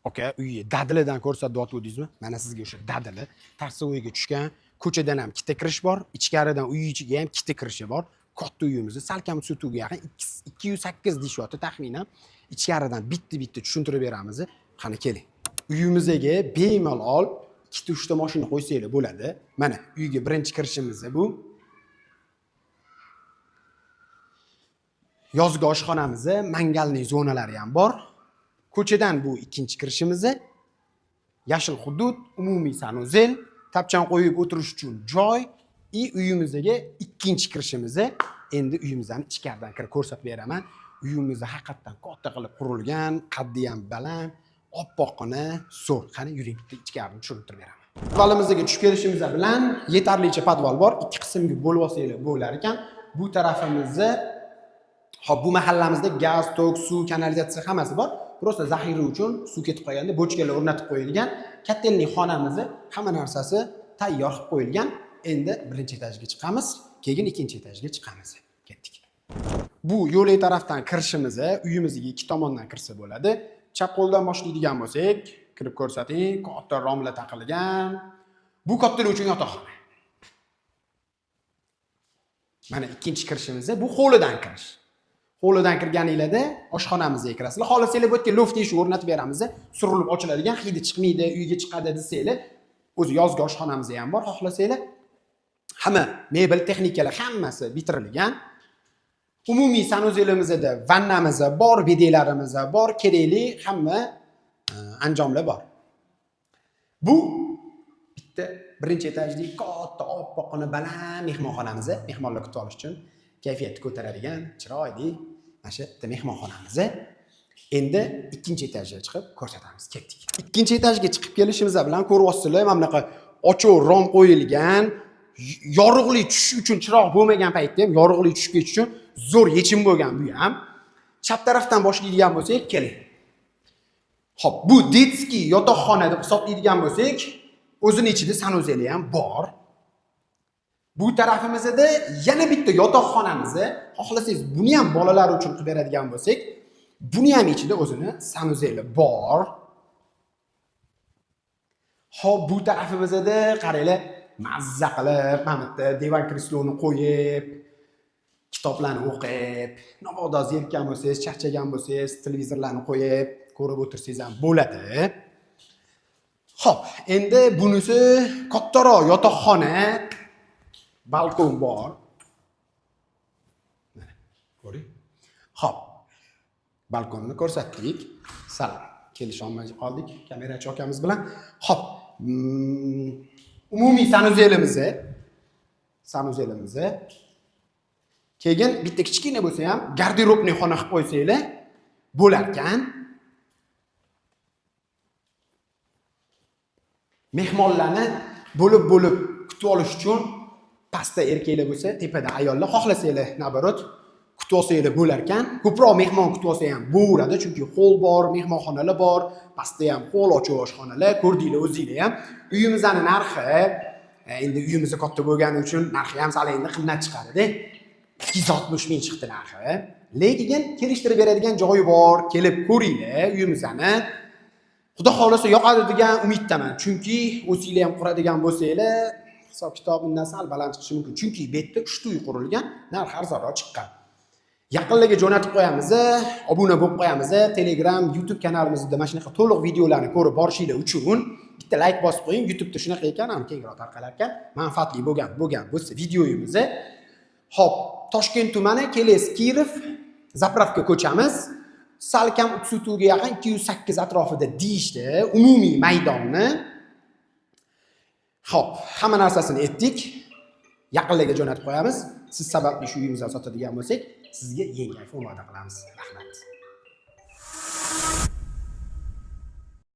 Aka, uyi dadilidan ko'rsatyotgandingizmi? Mana sizga o'sha dadili Tarsovoyga tushgan, ko'chadan ham ikkita kirish bor, ichkaridan uy ichiga ham ikkita kirishi bor. Katta uyimizni salkam sotuvga yaqin 208 deyishyapti taxminan. Ichkaridan bitta-bitta tushuntirib beramiz. Qani keling. Uyimizga bemalol ikkita uchta mashina qo'ysanglar bo'ladi. Mana uyga birinchi kirishimiz bu. Yozgi oshxonamiz, mangalning zonalari ham bor. Ko'chadan bu ikkinchi kirishimiz. Yashil hudud, umumiy sanuzel, tapchan qo'yib o'tirish uchun joy и uyimizga ikkinchi kirishimiz. Endi uyimizni ichkaridan kirib ko'rsatib beraman. Uyimiz haqiqatdan katta qilib qurilgan, qaddi ham baland, oppoqqina, zo'r. Qani yuring, bitta ichkarini tushuntirib beraman. Podvalimizga tushib kelishimiz bilan yetarlicha podval bor. Ikki qismga bo'lib olsanglar bo'lar ekan. Bu tarafimizni, hop, bu mahallamizda gaz, tok, suv, kanalizatsiya hammasi bor. Просто zaxira uchun suv ketib qolganda bochkalar o'rnatib qo'yilgan. Котельный xonamizni hamma narsasi tayyor qilib qo'yilgan. Endi birinchi etajga chiqamiz, keyin ikkinchi etajga chiqamiz. Ketdik. Bu yo'lak tarafdan kirishimiz, uyimizga ikki tomondan kirsa bo'ladi. Chap qo'ldan boshlaydigan bo'lsak, kirib ko'rsating, katta romlar taqilgan. Bu kattalar uchun yotoqxona. Mana ikkinchi kirishimiz, bu hovlidan kirish. Hovlidan kirganinglarda oshxonamizga kirasizlar. Xohlasanglar bu yerga loft eshik o'rnatib beramiz. Surilib ochiladigan, hidi chiqmaydi, uyga chiqadi desanglar, o'zi yozgi oshxonamiz ham bor, xohlasanglar. Hamma mebel, texnikalar hammasi bitirilgan. Umumiy sanuzelimizda vannamiz bor, bidelarimiz bor, kerakli hamma anjomlar bor. Bu bitta birinchi etajli katta oppoqqina baland mehmonxonamiz, mehmonlar kutib olish uchun kayfiyatni ko'taradigan chiroyli mana shu bitta mehmonxonamiz. Endi ikkinchi etajga chiqib ko'rsatamiz. Ketdik. Ikkinchi etajga chiqib kelishimiz bilan ko'ryapsizlar, mana bunaqa ochiq rom qo'yilgan, yorug'lik tushish uchun chiroq bo'lmagan paytda ham yorug'lik tushib ketish uchun zo'r yechim bo'lgan bu ham. Chap tarafdan boshlaydigan bo'lsak, keling. Xo'p, bu детский yotoqxona deb hisoblaydigan bo'lsak, o'zini ichida sanuzeli ham bor. Bu tarafimizda yana bitta yotoqxonamiz. Xohlasangiz buni ham bolalar uchun qilib beradigan bo'lsak, buni ham ichida o'zini sanuzeli bor. Xo'p, bu tarafimizda qaranglar, mazza qilib mana bu yerda divan kresloni qo'yib, kitoblarni o'qib, mabodo zerikkan bo'lsangiz, charchagan bo'lsangiz, televizorlarni qo'yib, ko'rib o'tirsangiz ham bo'ladi. Xo'p, endi bunisi kattaroq yotoqxona, balkon bor. Mana, ko'ring. Xo'p, balkonni ko'rsatdik. Sal kelisholmay qoldik kamerachi akamiz bilan. Xo'p, umumiy sanuzelimiz. Keyin bitta kichkina bo'lsa ham garderobniy xona qilib qo'ysanglar bo'larkan. Mehmonlarni bo'lib-bo'lib kutib olish uchun pastda erkaklar bo'lsa, tepada ayollar, xohlasanglar наоборот kutib olsanglar bo'larkan. Ko'proq mehmon kutib olsa ham bo'laveradi, chunki hol bor, mehmonxonalar bor, pastda ham hol, ochiq oshxonalar, ko'rdinglar o'zinglar ham. Uyimizni narxi, endi uyimiz katta bo'lgani uchun narxi ham sal endi qimmat chiqadi-da. 260 ming chiqdi narxi. Lekin kelishtirib beradigan joyi bor, kelib ko'ringlar uyimizni. Xudo xohlasa yoqadi degan umiddaman. Chunki o'zinglar ham quradigan bo'lsanglar, hisob kitob bundan sal baland chiqishi mumkin. Chunki bu yerda 3 ta uy qurilgan, narx arzonroq chiqqan. Yaqinlarga jo'natib qo'yamiz, obuna bo'lib qo'yamiz. Telegram, YouTube kanalimizda mana shunaqa to'liq videolarni ko'rib borishinglar uchun bitta like bosib qo'ying. YouTube'da shunaqa ekan, ham kengroq tarqalar ekan. Manfaatli bo'lgan bo'lsa videomiz. Xo'p, Toshkent tumani Keles Kirov zapravka ko'chamiz. Salkam 3 sotuvga yaqin 208 atrofida deyishdi umumiy maydonni. Xo'p, hamma narsasini aytdik. Yaqinlarga jo'natib qo'yamiz. Siz sababli shu uyimizni sotadigan bo'lsak, sizga yangi iPhone va'da qilamiz. Rahmat.